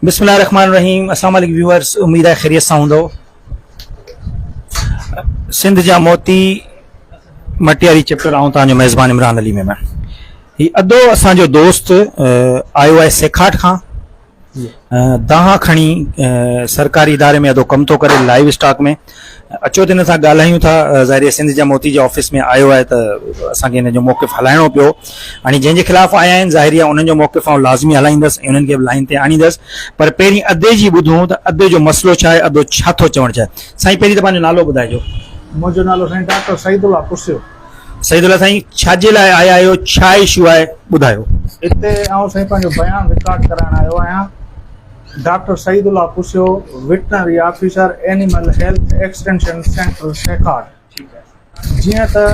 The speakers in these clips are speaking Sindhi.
بسم الله الرحمن الرحيم السلام عليڪم ويورز اميد آهي خيريت سان هوندو سنڌ جا موتي مٽياري چيپٽر آئون توهان جو ميزبان عمران علي ميمڻ هي ادو اسان جو دوست آيو آهي سيکاٽ کان دانهن کڻي سرڪاري اداري ۾ ادو ڪم ٿو ڪري لائيو اسٽاڪ ۾ اچو ته هن سان ڳالهايون ٿا ظاهري سنڌ جا موتي جي آفيس ۾ آيو آهي ته اسان کي هن جو موقف هلائڻو پيو هاڻي جنهن جي خلاف آيا آهن ظاهري آهي انهن جو موقف آئون لازمي هلائيندس ۽ انهن کي به لائين تي آڻيندس پر پهرين ادي جي ٻڌون ته ادي جو مسئلو ڇا آهي ادو ڇا ٿو چوڻ چاهي سائين پهرين ته پنهنجو نالو ٻڌائجو. منهنجو نالو سائين ڊاڪٽر سعيد الله پرسيو. سعيد الله سائين ڇا جي لاء آيا آهيو ڇا اشو آهي ٻڌايو. هتي آئون سائين پنهنجو بيان رڪارڊ ڪرائڻ آيو آهيان. Doctor Saeed Ullah Pursio veterinary officer animal health extension centre Sekhar. جيئن ته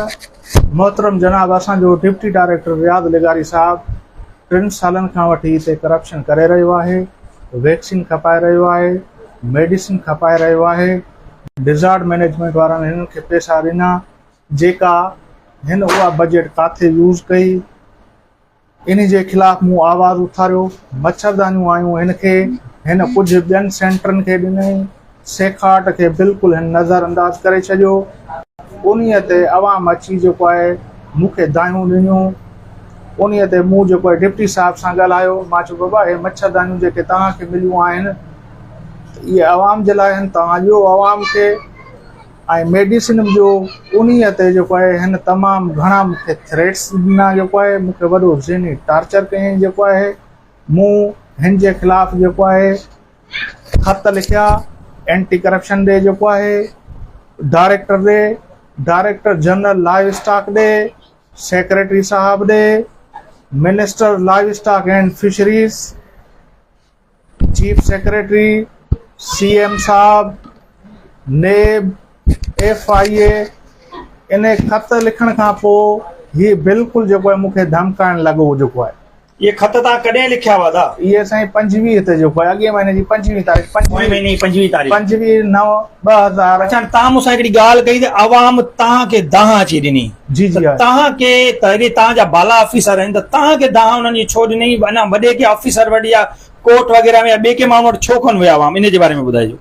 محترم جناب اسان جو ڊپٽي ڊائريڪٽر رياض لغاري صاحب ٽن سالن کان وٺي هتي ڪرپشن ڪري رهيو آهي، ويڪسين کپائي رهيو آهي، ميڊيسن کپائي رهيو آهي، ڊزارڊ مئنيجمينٽ وارن هنن کي پئسا ڏنا جيڪا هن اها بجيٽ ڪاٿي يوز ڪئي انهي جي خلاف مون آواز اٿاريو مڇردانيون آيون هن کي هن ڪجهه ٻين سينٽرن کي ڏنائين سيکاٽ کي بلڪل هن نظر انداز ڪري ڇڏيو انهي تي عوام اچي جيڪو آهي مون کي دانهيون ڏنيون انهي تي مون جيڪو آهي ڊپٽي صاحب سان ڳالهايو مان چيو بابا اهي مڇردانيون جيڪي توهان کي مليون آهن اهي عوام جي لاء آهن توهان ڏيو عوام کي ۽ ميڊيسن جو انهيء تي جيڪو آهي هن تمام گهڻا مون کي ٿريٽس ڏنا جيڪو آهي مون کي وڏو ذهني ٽارچر ڪيائين جيڪو آهي مون هن جي خلاف جيڪو آهي خط لکيا اينٽي ڪرپشن ڏي جيڪو آهي ڊائريڪٽر ڏي ڊائريڪٽر جنرل لائيو اسٽاڪ ڏي سيڪريٽري صاحب ڏي minister livestock and fisheries chief secretary, C M صاحب، نيب، ايف I اي انهي خط لکڻ کان پوء هي بلڪل جيڪو آهي مون کي ڌمڪائڻ لڳو جيڪو آهي. اهي خط توهان ڪڏهن لکيا هئا ادا؟ اهي سائين 25 تي جيڪو آهي اڳئين مهيني جي 25 تاريخ پوئين مهيني جي 25 تاريخ 25 9 2000. اڇا توهان مون سان هڪڙي ڳالهه ڪئي ته عوام توهان کي دانهن اچي ڏني. جي جي ته توهان کي ته هيڏي توهان جا بالا آفيسر آهن ته توهان کي دانهن انهن جي ڇو ڏني اڃا وڏي ڪنهن آفيسر وٽ يا ڪورٽ وغيره ۾ يا ٻئي ڪنهن ماڻهو وٽ ڇو ڪونه ويا عوام ان جي باري ۾ ٻڌائجو.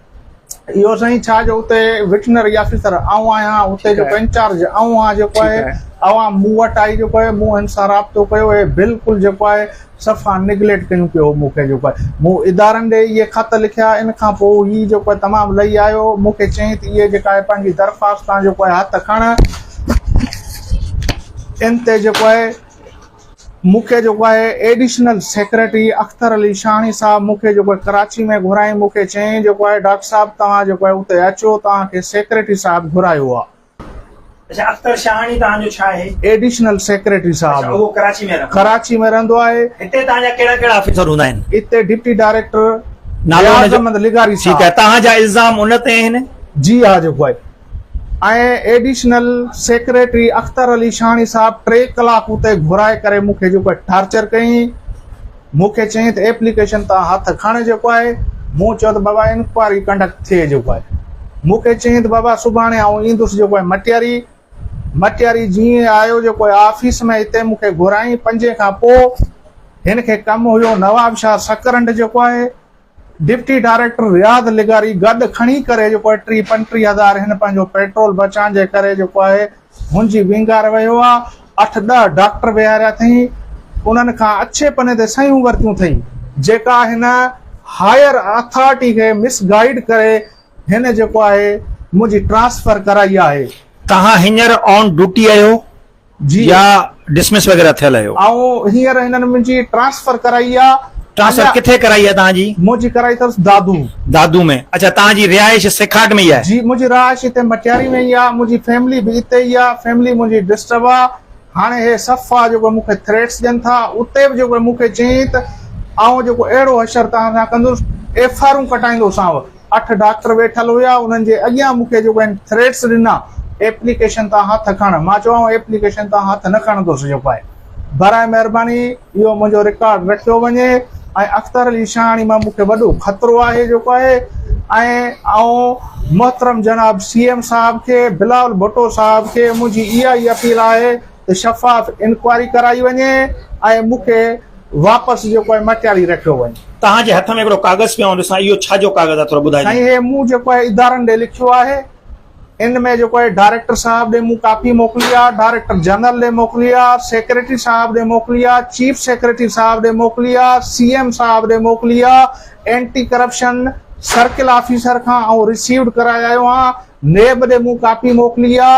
اهو سائين ڇا جو اتي وٽنري آفيسر آئون آهيان اتي جيڪو انچارج آئون آهيان جيڪو آهي عوام مون وٽ آئي جيڪو آهي مون هن سان رابطو ڪيو اهي بلڪل جيڪو آهي صفا نگليٽ ڪيون پيو مون کي جيڪو آهي مون ادارن ڏي اهي خط لکيا ان کان پوء هي جيڪو آهي تمام لهي آيو مون کي چيائين ته اهي جيڪا آهي پنهنجي درخواست تان جيڪو آهي هٿ کڻ ان تي جيڪو آهي مون کي جيڪو آهي ايڊيشنل سيڪريٽري اختر علي شاهاڻي صاحب مون کي جيڪو آهي ڪراچي ۾ گهرايائين مون کي چيائين جيڪو آهي ڊاڪٽر صاحب توهان جيڪو آهي اتي اچو توهان کي سيڪريٽري صاحب گهرايو آهي. اڇا اختر شاهاڻي توهان جو ڇا آهي؟ ايڊيشنل سيڪريٽري صاحب. اڇا اهو ڪراچي ۾ رهندو آهي. ڪراچي ۾ رهندو آهي. هتي توهان جا ڪهڙا ڪهڙا آفيسر هوندا آهن؟ اتي ڊپٽي ڊائريڪٽر نالو ان رياض جو احمد لغاري ٺيڪ آهي صاحب. توهان جا الزام ان تي آهن؟ جي ها جيڪو آهي ۽ ايڊيشنل سيڪريٽري اختر علي شاهاڻي صاحب ٽي ڪلاڪ اتي گهرائي ڪري مون کي جيڪو آهي ٽارچر ڪيائين مون کي چيائين ته ايپليڪيشن تان هٿ کڻ جيڪو آهي مون چيو ته بابا انڪوائري ڪنڊڪٽ ٿئي جيڪو آهي مون کي چيائين ته بابا سڀاڻي آئون ايندس جيڪو آهي مٽياري مٽياري جيئن آيو جيڪو آهي آفيس ۾ اتي مون کي گهرائين پنجين کان پوء هن کي ڪم هيو نوابشاهه سڪرنڊ جيڪو آهي ڊپٽي ڊائريڪٽر رياض لغاري گڏ کڻي ڪري جيڪو آهي ٽي پنٽيهه هزار هن پنهنجو پيٽرول بچائڻ جي ڪري جيڪو آهي هن جي وينگار ويو آ اٺ ڏهه ڊاڪٽر ويهاريا اٿئي انهن کان اڇي پني تي صحيحون ورتيون اٿئي جيڪا هن هائير اٿارٽي کي مس گائيڊ ڪري هن جيڪو آهي منهنجي ٽرانسفر ڪرائي آهي. توهان هينئر آن ڊيوٽي آهيو؟ جي. يا ڊسمس وغيره ٿيل آهيو؟ آئون هينئر هنن منهنجي ٽرانسفر ڪرائي آ. ٽرانسفر ڪٿي ڪرائي آ توهان جي؟ منهنجي ڪرائي اٿس دادو. دادو ۾ اڇا توهان جي رهائش سيکاٽ ۾ ئي آهي؟ جي منهنجي رهائش هتي مٽياري ۾ ئي آ منهنجي فيملي به اتي ئي آ فيملي منهنجي ڊسٽرب آ هاڻي هي صفا جيڪو مون کي ٿريٽس ڏين ٿا اتي به جيڪو مون کي چيائين ته آئون جيڪو اهڙو حشر توهان سان ڪندس ايف آرون ڪٽائيندوسانو. اٺ ڊاڪٽر ويٺل هيا انهن جي اڳيان مون کي جيڪو آهن ٿريٽس ڏنا ايپليڪيشن تان هٿ کڻ مان چيو آئون ايپليڪيشن تان هٿ نه کڻندس جيڪو آهي براء مهرباني اهو منهنجو رڪارڊ رکيو وڃي ۽ اختر علي شاهاڻي مان مون کي وڏو خطرو آهي جيڪو آهي ۽ آئون محترم جناب سي ايم صاحب کي بلاول ڀٽو صاحب کي منهنجي اها ئي اپيل آهي ته شفاف انڪوائري ڪرائي وڃي ۽ مون کي واپس جيڪو آهي مٽياري رکيو وڃي. توهان جي هٿ ۾ هڪڙو ڪاغذ پيو آئون ڏسان اهو ڇا جو ڪاغذ آهي ٿورو ٻڌائجو. سائين هي مون جيڪو آهي ادارن ڏي لکيو آهي ان ۾ جيڪو آهي ڊائريڪٽر صاحب ڏي مون ڪاپي موڪلي آهي ڊائريڪٽر جنرل ڏي موڪلي آهي سيڪريٽري صاحب ڏي موڪلي آهي چيف سيڪريٽري صاحب ڏي موڪلي آهي سي ايم صاحب ڏي موڪلي آهي اينٽي ڪرپشن سرڪل آفيسر کان آئون رسيوڊ ڪرائي آيو آهيان نيب ڏي مون ڪاپي موڪلي آ،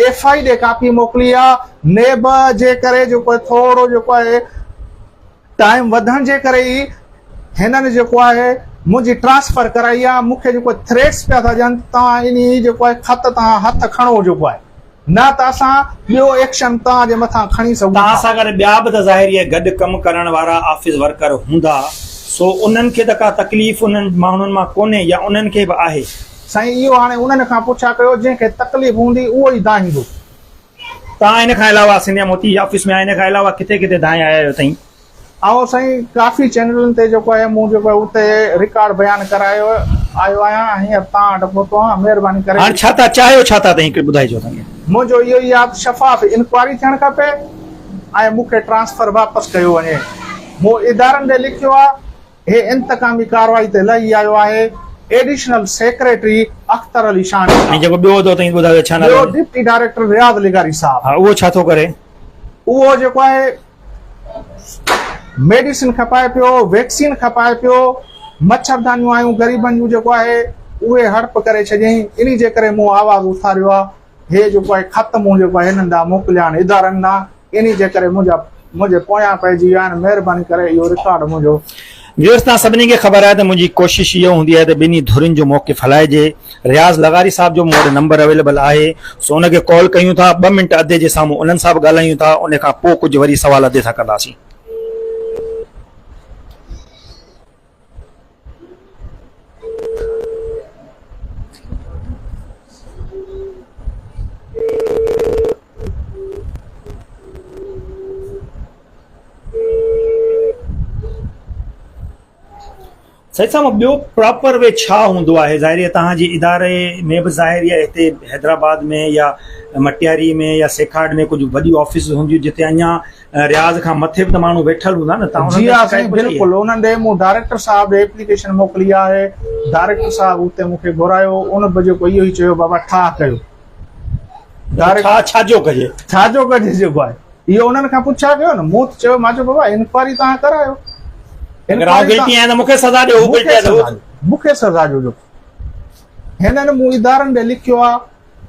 ايف I ڏي ڪاپي موڪلي آ، نيب جي ڪري جيڪو آهي ٿورو جيڪو آهي ٽائيم وڌڻ جي ڪري ئي هنن جيڪو آهي منهنجي ٽرانسفر ڪرائي آ، مون کي جيڪو ٿريٽس پيا ٿا ڏين ته توهان انهي جيڪو آهي خط تان هٿ کڻو جيڪو آهي نه ته اسان ٻيو ايڪشن توهان جي مٿان کڻي سگهون توهان ٿا. سان گڏ ٻيا به ته ظاهر اهي گڏ ڪم ڪرڻ وارا آفيس ورڪر هوندا سو انهن کي ته ڪا تڪليف انهن ماڻهن مان ڪونهي يا انهن کي به آهي؟ سائين اهو هاڻي انهن کان پڇا ڪيو جنهن کي تڪليف هوندي اهو ئي دانهيندو. توهان ان کان علاوه سنڌيا موتي جي آفيس ۾ آهيو ان کان علاوه ڪٿي ڪٿي دانهين آيا آهيو تائين؟ آئون سائين ڪافي چينلن تي جيڪو آهي مون جيڪو آهي اتي رڪارڊ بيان ڪرايو آيو آهيان هينئر توهان وٽ پهتو آهيان مهرباني ڪري. هاڻ ڇا ٿا چاهيو ڇا ٿا تائين هڪڙي ٻڌائجو اسان کي. منهنجو اهو ئي آهي ته شفاف انڪوائري ٿيڻ کپي ۽ مون کي ٽرانسفر واپس ڪيو وڃي مون ادارن ڏي لکيو آهي. هي انتقامي ڪارروائي تي لهي آيو آهي ايڊيشنل سيڪريٽري اختر علي شاهاڻي ۽ صاحب. جيڪو ٻيو عهدو اٿئي ٻڌايو ڇا نالو ٻيو آهي؟ ڊپٽي ڊائريڪٽر رياض لغاري صاحب. ها اهو ڇا ٿو ڪري؟ اهو جيڪو آهي ميڊيسن کپائي پيو، ويڪسين کپائي پيو، مڇردانيون آيون غريبن جون جيڪو آهي اهي هڙپ ڪري ڇڏيائين انهي جي ڪري مون آواز اٿاريو آهي هي جيڪو آهي خط مون جيڪو آهي هنن ڏانهن موڪليا آهن ادارن ڏانهن انهي جي ڪري منهنجا منهنجي پويان پئجي ويا آهن مهرباني ڪري اهو رڪارڊ منهنجو. ويورز توهان سڀني کي خبر آهي ته منهنجي ڪوشش اهو هوندي آهي ته ٻنهي ڌرين جو موقف هلائجي رياض لغاري صاحب جو مون وٽ نمبر اويليبل آهي سو ان کي ڪال ڪيون ٿا ٻه منٽ ادي جي سامهون انهن سان به ڳالهايون ٿا ان کان پوء ڪجهه وري سوال ادي سان ڪنداسين. سيد صاحب ٻيو پراپر وي ڇا هوندو آهي ظاهر آهي توهان جي اداري ۾ به ظاهر آهي هتي حيدرآباد ۾ يا مٽياري ۾ يا سيکاٽ ۾ ڪجهه وڏيون آفيسز هونديون جتي اڃا رياض کان مٿي به ته ماڻهو ويٺل هوندا نه تان جي ها سائين بلڪل انهن ڏي مون ڊائريڪٽر صاحب ڏي ايپليڪيشن موڪلي آهي ڊائريڪٽر صاحب اتي مون کي گهرايو ان به جيڪو اهو ئي چيو بابا ٺاهه ڪيو ٺاهه ڇا جو ڪجي ڇا جو ڪجي جيڪو آهي اهو انهن کان پڇا ڪيو نه مون ته چيو مان چيو بابا انڪوائري توهان ڪرايو اگر آئون گلٽي آهيان ته مون کي سزا ڏيو هو گلٽي آهي مون کي سزا ڏيو جو هنن مون ادارن ڏي لکيو آهي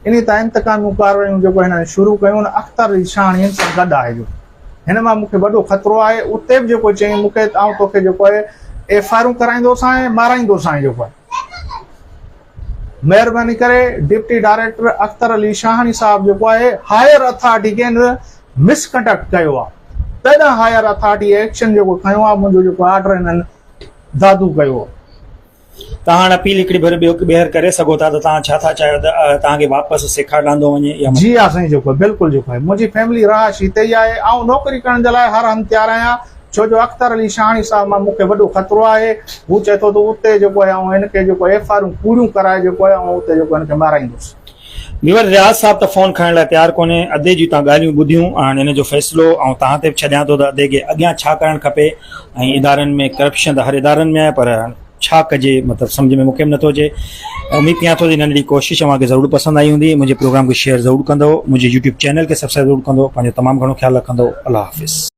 انهي تان انتقاميون ڪارروايون جيڪو هنن شروع ڪيون ان اختر علي شاهاڻي هن سان گڏ آهي جو هن مان مون کي وڏو خطرو آهي اتي به جيڪو چيائين مون کي ته آئون توکي جيڪو آهي ايف آئرون ڪرائيندوسانء مارائيندوسانء جيڪو آهي مهرباني ڪري ڊپٽي ڊائريڪٽر اختر علي شاهاڻي صاحب جيڪو آهي هائر اٿارٽي کي هن مس ڪنڊڪٽ ڪيو آهي تڏهن هائر اٿارٽي ايڪشن جيڪو کنيو آهي منهنجو جيڪو آرڊر هنن دادو ڪيو آهي. توهان هاڻ اپيل هڪڙي ڀيرو ٻيو ٻيهر ڪري سگهو ٿا ته توهان ڇا ٿا چاهيو ته توهان کي واپس سيکارڻ آندو وڃي يا جي ها سائين جيڪو بلڪل جيڪو آهي منهنجي فيملي رهائش هتي ئي آهي آئون نوڪري ڪرڻ جي لاء هر هنڌ تيار آهيان ڇو جو اختر علي شاهاڻي صاحب مان مون کي وڏو خطرو آهي هو چئي ٿو ته اتي جيڪو آهي آئون هن کي جيڪو ايف آرون ڪوڙيون ڪرائي جيڪو آهي آئون اتي جيڪو هن کي مارائيندس. ويور رياض صاحب ته فون کڻڻ لاء تيار ڪونهي ادي جون تان ڳالهيون ٻڌيون هاڻ ان جو فيصلو آئون توهان تي به ڇڏيان ٿو ته ادي کي اڳيان ڇا ڪرڻ کپي ۽ ادارن ۾ ڪرپشن ته هر ادارن ۾ آهي پر ڇا ڪجي مطلب سمجھ ۾ مونکي به نٿو اچي اميد ڪيان ٿو ته ننڍڙي ڪوشش اوهان کي ضرور پسند آئي هوندي منهنجي پروگرام کي شيئر ضرور ڪندو منهنجي يوٽيوب چينل کي سبسڪرائب ضرور ڪندو پنهنجو تمام گهڻو خيال رکندو الله حافظ.